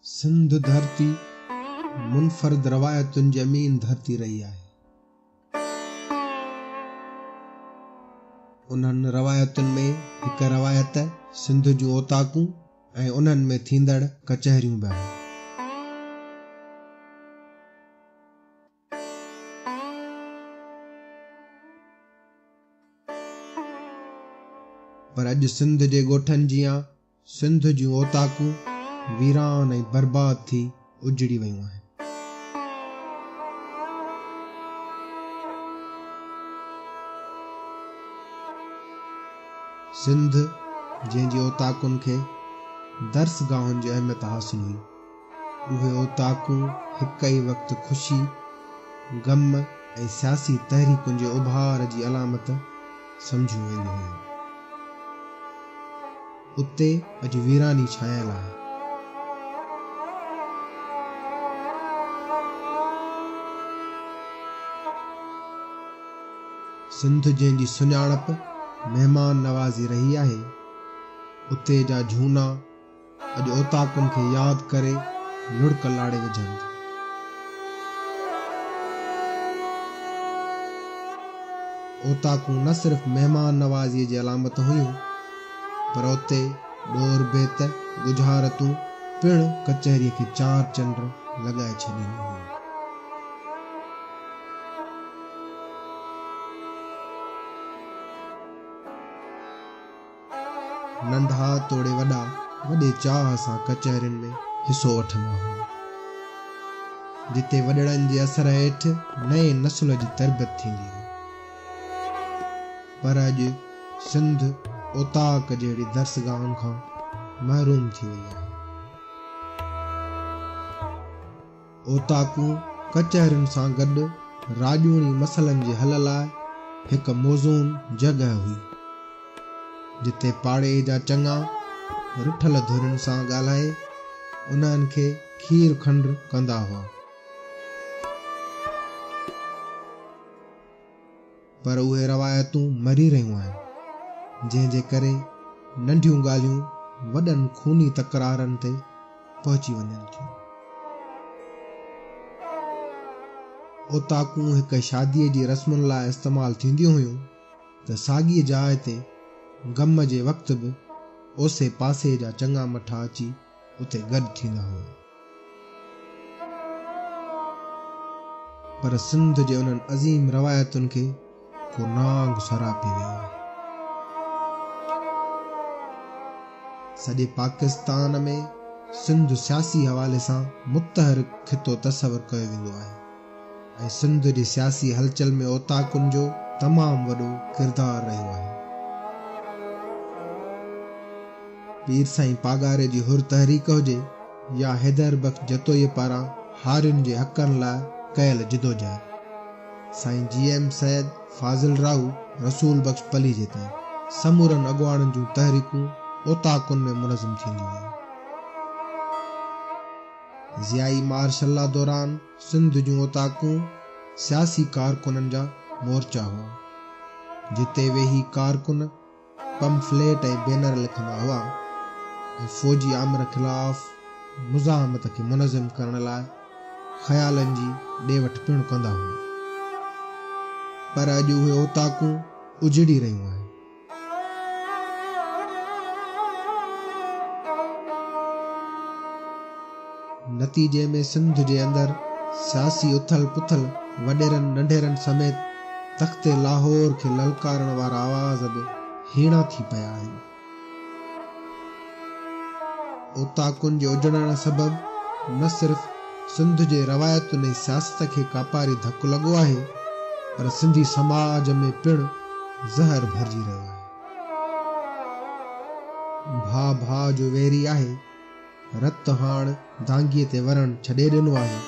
سنڌ ڌرتي منفرد روايتن جي امين ڌرتي رهي آهي. انهن روايتن ۾ هڪ روايت سنڌ جون اوطاقون ۽ انهن ۾ ٿيندڙ ڪچهريون به آهن. پر اڄ سنڌ جي ڳوٺن جيان سنڌ جون اوطاقون ويران ۽ برباد ٿي اجڙي ويون آهن. سنڌ جنهن جي اوطاقن کي درسگاهن جي اهميت حاصل هئي، اهي اوطاقون هڪ ئي وقت خوشي، غم ۽ سياسي تحريڪن جي اڀار جي علامت سمجهيون وينديون هيون. اتي اڄ ويراني ڇانيل آهي. سنڌ جنهن جي سڃاڻپ مهمان نوازي رهي آهي، اتي جا جهونا اڄ اوطاقن کي ياد ڪري لڙڪ لاڙي وجهن ٿا. اوطاقون نه صرف مهمان نوازيء جي علامت هيون، پر اتي ڏور بيت، ڳجهارتون پڻ ڪچهريء کي چار چنڊ لڳائي ڇڏينديون هيون. ننڍا توڙي وڏا وڏي چاهه سان ڪچهرين ۾ حصو وٺندا هئا، جتي وڏڙن جي اثر هيٺ نئين نسل جي تربيت ٿيندي هئي. پر اڄ سنڌ اوطاق جهڙي درسگاهن کان محروم ٿي وئي آهي. اوطاقون ڪچهرين سان گڏ راڄوڻي مسئلن جي حل لاء هڪ موزون جڳهه هئي، جتي پاڙي جا چڱا رٺل ڌرين سان ڳالهائي انهن کي کير کنڊ ڪندا هئا. پر اهي روايتون مري رهيون آهن، جنهن جي ڪري ننڍيون ڳالهيون وڏن خوني تڪرارن تي پهچي وڃن ٿيون. اوطاقون هڪ شاديء جي رسمن لاء استعمال ٿينديون هيون ته ساڳيء جاء تي غم جي وقت به اوسي پاسي جا چڱا مٺا اچي اتي گڏ ٿيندا هئا. پر سنڌ جي انهن عظيم روايتن کي ڪو نانگ سراپي ويو آهي. سڄي پاڪستان ۾ سنڌ سياسي حوالي سان متحرڪ خطو تصور ڪيو ويندو آهي ۽ سنڌ جي سياسي هلچل ۾ اوطاقن جو تمام وڏو ڪردار رهيو آهي. پير سائين پاڳاري جي حر تحريڪ هجي يا حيدر بخش جتوئيء پاران هارين جي حقن لاء ڪيل جدوجهد، سائين جي ايم سيد، فاضل راهو، رسول بخش پليجي تائين سمورن اڳواڻن جون تحريڪون اوطاقن ۾ منظم ٿينديون هيون. ضيائي مارشل لا دوران سنڌ جون اوطاقون سياسي ڪارڪنن جا مورچا هئا، جتي ويهي ڪارڪن پمفليٽ ۽ بينر لکندا هئا ۽ فوجي آمر خلاف مزاحمت کي منظم ڪرڻ لاء خيالن جي ڏي وٺ پڻ ڪندا هئا. پر اڄ اهي اوطاقون اجڙي رهيون آهن. نتيجي ۾ سنڌ جي اندر سياسي اٿل پٿل وڏيرن ننڍيرن سميت تخت لاهور کي للڪارڻ وارا آواز به هيڻا ٿي پيا آهن. اوطاقن جي اجڙڻ سبب نه صرف سنڌ جي روايتن ۽ سياست کي ڪاپاري ڌڪ لڳو آهي پر سنڌي سماج ۾ پڻ زهر ڀرجي رهيو آهي. ڀاء ڀاء جو ويري آهي. رت هاڻ دانگيء تي ورڻ ڇڏي ڏنو آهي.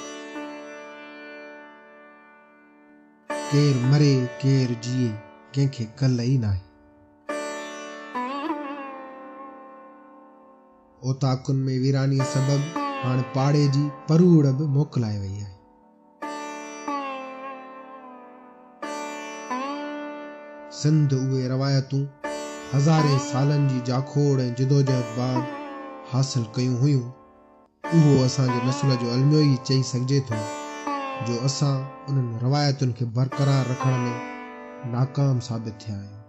ڪير مري ڪير جيئي ڪنهن کي ڪل ئي ناهي. اوطاقن ۾ ويرانيء سبب هاڻ پاڙي جي پروڙ به موڪلائي وئي آهي. سنڌ اهي روايتون هزارين سالن جي جاکوڙ ۽ جدوجهد بعد حاصل ڪيون هيون. اهو اسان جي نسل جو الميو ئي چئي سگهجي ٿو جو اسان انهن روايتن کي برقرار رکڻ ۾ ناڪام ثابت ٿيا آهيون.